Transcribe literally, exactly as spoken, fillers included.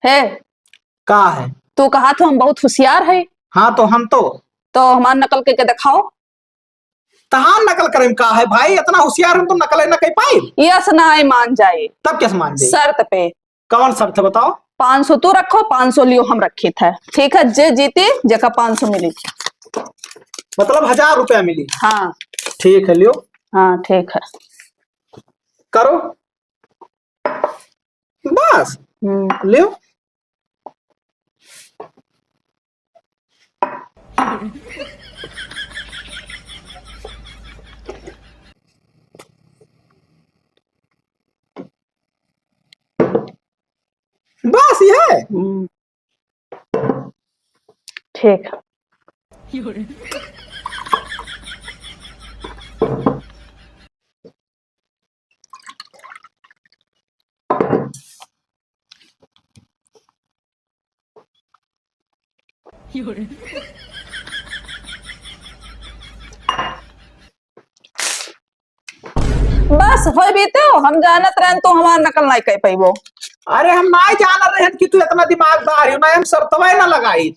हे, का है? तू कहा था हम बहुत होशियार है। हाँ, तो हम तो तो हमार नकल के, के दिखाओ। तहार नकल करे में का है भाई, इतना होशियार हम तो नकल न कर पाई। यस ना आए मान जाए। तब कैसे मान जाए? शर्त पे। कौन शर्त है बताओ? पाँच सौ तू रखो, पाँच सौ लियो हम रखी थे। ठीक है, जे जीती जेका पाँच सौ मिली। मतलब हजार रुपया मिली? हाँ। ठीक है, लियो। हाँ, ठीक है। करो। बस। हम्म। लियो। बस ये है। हम्म। ठीक है। बस, होई बीते हो, हम जानत रहन तू हमार नकल नाई कर पैबो। अरे, हम नाई जानत रहन कि तू इतना दिमागदार हो, ना हम शर्तवे ना लगाई।